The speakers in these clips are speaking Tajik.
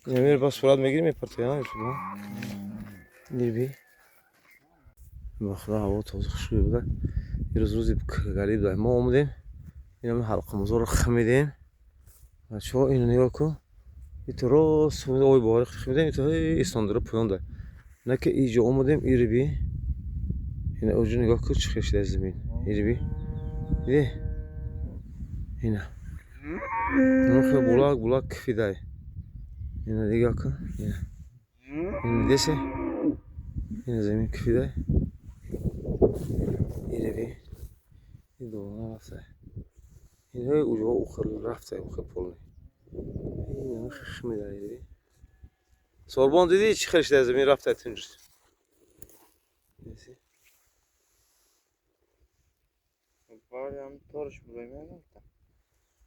Инамир ба сурат мегирӣ, мепартоя ютуб. Диби. Ба худо, ҳаво тоза, хушбӯй буда. Ирӯз рӯзи гариб да мо омадем. Инам ҳалқамозорро хамидем. Бачаҳо, ино нигоҳ кун. Ито рост ой бовари хамидем, ито истондора поёнда. На ки иҷо омадем, ириби. Ина оҷо нигоҳ кун, чӣ хел шуда замин. Ириби. Диди? Ина. Хел булак булак кифидай. Ина нигоҳ кун. Ина. Ина дидеси? Ина замин кифидай. Ириби. Ин дона рафта. Ина уҷо ухел рафта, ухел полный. Ина химидай, ириби. Сорбон, дидӣ, чӣ хел шуда замин, рафта тунҷ. Дидеси? Барам торш буроем.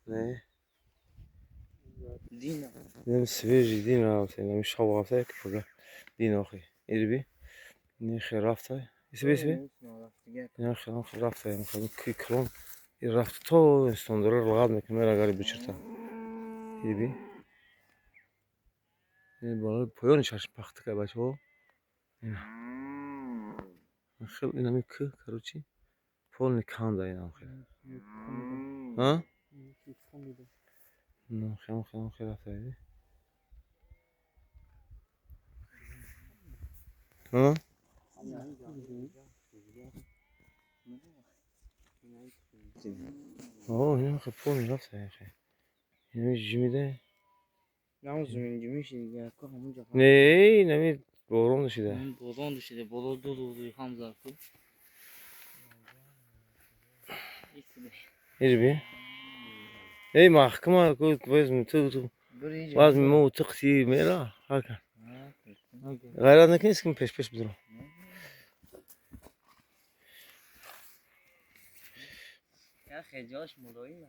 Не. Дина. Инам свежий дин рафта, инам шав рафта, ки пага дин охи. Ириби. Ин хел рафта. Исби, исби. Инам хел хел рафта, инам хел ки клон. Ин рафта то истондора лағат мекунад, мера гари бичирта. Ириби. Ин болои поёни чашм пахта ка, бачаҳо. Ина. Хел инами к, короче, полный канда инам хел. А? Ну, хел хел хел рафта. Иди. А? О, инам хел полный рафта, хел. Инами ҷимида. Нам замин ҷимиши дига ко ҳамунҷо. Не, инами борон шида. Борон шида, боло дуду ҳам зарфу. Ириби. Эй, маҳкама ку возьми ту ту. Возьми мо тиқти мера. Хака. Ғайрат накунӣ, ки пеш пеш бидро. Яхе ҷош мулоим.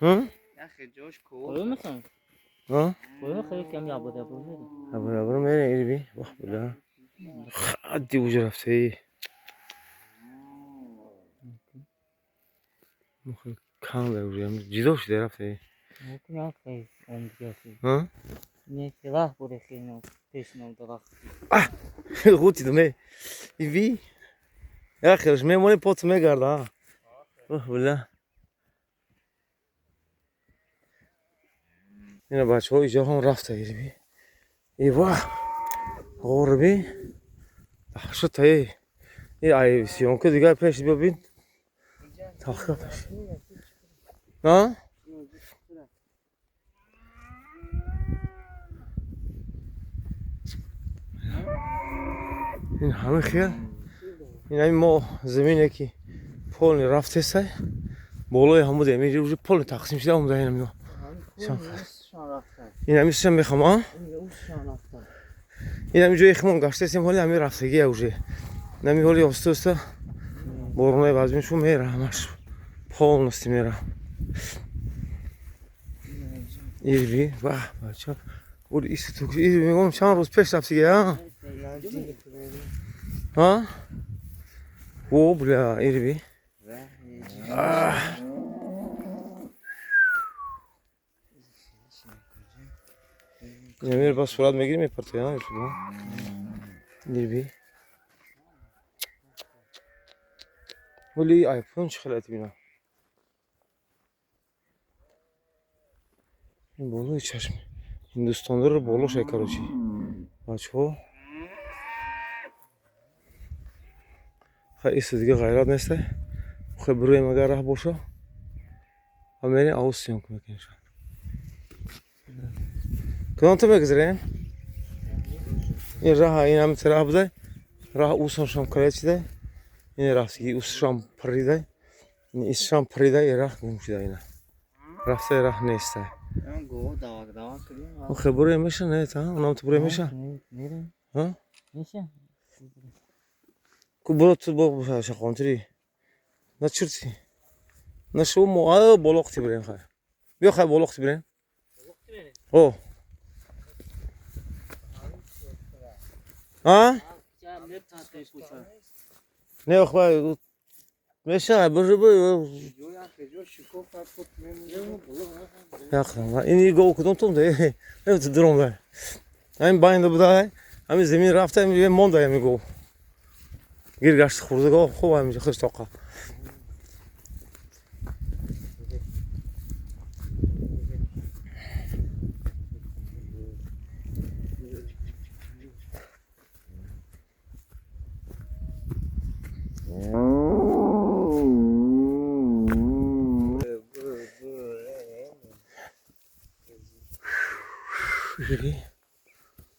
Ҳа? Яхе ҷош ко. Мехоҳам. Ҳа? Хеле кам ябода мерем. Абра мере, ириби. Вах била. Хадди уҷа рафта. Канда уже ҷидо шуда рафта. Ҳа? Не, раҳ буде хеле пеш нам дарахт. Ғутидум э. Иви. Яхелш мемонӣ, пот мегарда. Вах била. Ина, бачаҳо, иҷо ҳам рафта, ириби. И вах. Ғорби. Даҳшата э. И ай съёмка дигар пеш бибин. Тахка пеш. А? Ин ҳама хел. Ин ҳами мо замине ки полный рафтесай. Болои ҳамуд ами уже полный тақсим шуда омада ин ҳамино. Ин ҳами сушам мехоҳам, а? Ин ҳами ҷои химон гаштесем, ҳоли ҳами рафтагия уже. Ин ҳами ҳоли оста оста боронаи вазмин шу мера, ҳамаш полностью мера. Ирби, вах, бача. Ур исту ирби мегом, чанд рӯз пеш рафтагия, а? А? О, бля, ирби. Ах. Инамир ба сурат мегирӣ, мепартоя ютуб. Ирби. Вали айфон чӣ хелати бина. Ин болои чашм. Ҳиндустондоро болошай, короче. Бачаҳо. Хай, иста, дига ғайрат нестай. Хай, бироем, агар раҳ боша. Ва мерем, авз съёмка мекунем. Кадом то мегузарем? Ин раҳа, ин ҳами раҳ будай. Раҳ усоншам калечидай. Ин рафтиги усшам паридай. Ин исшам паридай, ин раҳ гум шуда ина. Рафта раҳ нестай. Охе, буроем, меша, не, та? Унам ту буроем, меша? Ҳа? Ку буро ту бо шақонтири. На чурти. На шу мо а болоқти бирем, хай. Биё, хай, болоқти бирем. О. А? Не, охбай, меша, биру биру. Яқдам. Ин гов кудом тум де? Э, ту дуром да. Ҳамин байнда буда, ҳамин замин рафта, монда ҳамин гов. Гир гашт хӯрда гов, хуб ҳаминҷо хуш тоқа.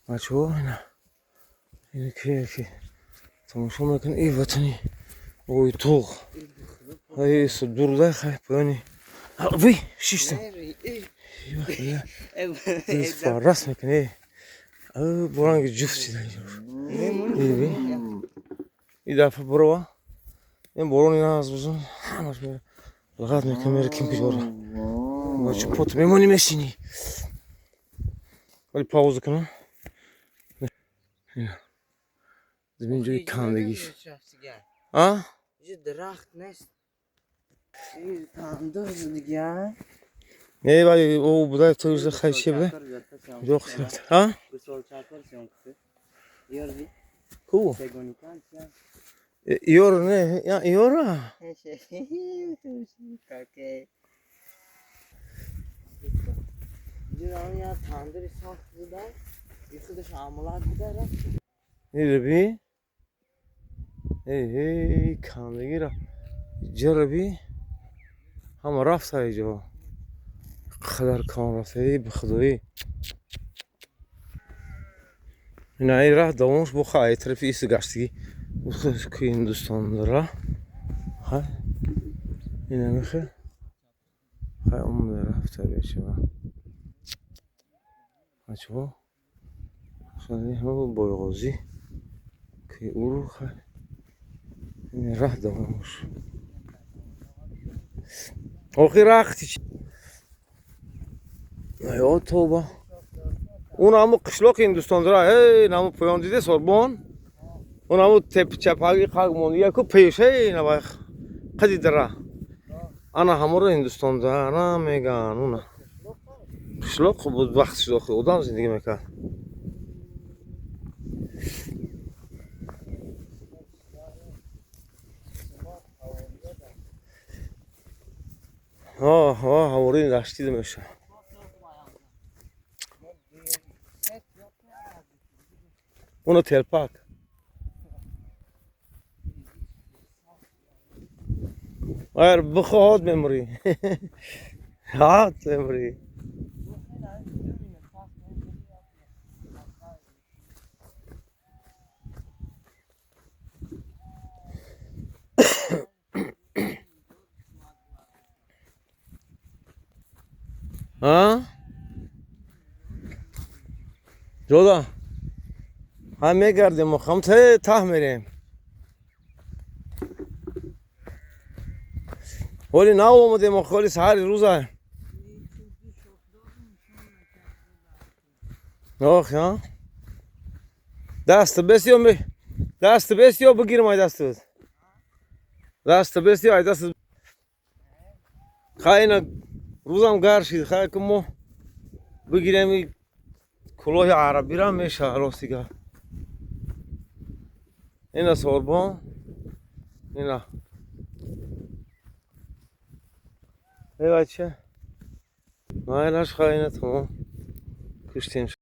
Бачаҳо, ина ки тамошо мекунед, и ватани ойтуғ. Дурда хай поёни. Ви шиштам. Раст мекунӣ. Боранги ҷуфт шида инҷо. И дафъа бурова. Ин борони наз бузун. Ҳамаш мера. Лағат мекунем, мера ким куҷора. Бача пот мемонӣ мешинӣ. Вали пауза кунам. Замин ҷои кандагиш. А? Дарахт нест. Тандыр дига. Не, вали о буда то юза хайчи буда. Yo'q, ha? Ку? Ёр не, я ёра. Эй, эй, кандагира. Ҷараби ҳама рафта иҷо. Қадар кон рафта, эй бихудоӣ. Ина ин раҳ давомаш бо хай тарафи иси гаштагӣ. Ки Ҳиндустон дора. Хай. Ина мехе. Хай омада рафта бечава. Бачаҳо. Хеле ҳама бойғозӣ ки уру хай. Ин раҳ давомаш. Охир рахти. Ё тоба. Он ҳаму қишлоқи Ҳиндустон дора. Эй, ҳаму поён диде сорбон. Он ҳаму тепчапаги қаг монди яку пеш эй навай қади дара. Ана ҳамуро Ҳиндустон дара меган уна. Қишлоқ буд вақт шуд охир одам зиндагӣ мекард. Ҳо, ҳо, ҳавори даштида мешавад. Уна телпак. Агар бихоҳад мемурӣ. Ҳат мемурӣ. А? Ҷода. Ҳам мегардем, ҳам таҳ мерем. Ҳоли нав омадем, ҳоли саҳари рӯза. Ох, ҳа? Даст бес ё даст бес ё бигирам ай дастат. Даст бес ё ай даст. Хай ина рӯзам гар шид, хай ки мо бигирем кулоҳи арабиро мешавад рости гап. Ина сорбон, ина. Эй бача. Майлаш хай ина тамом. Куштем.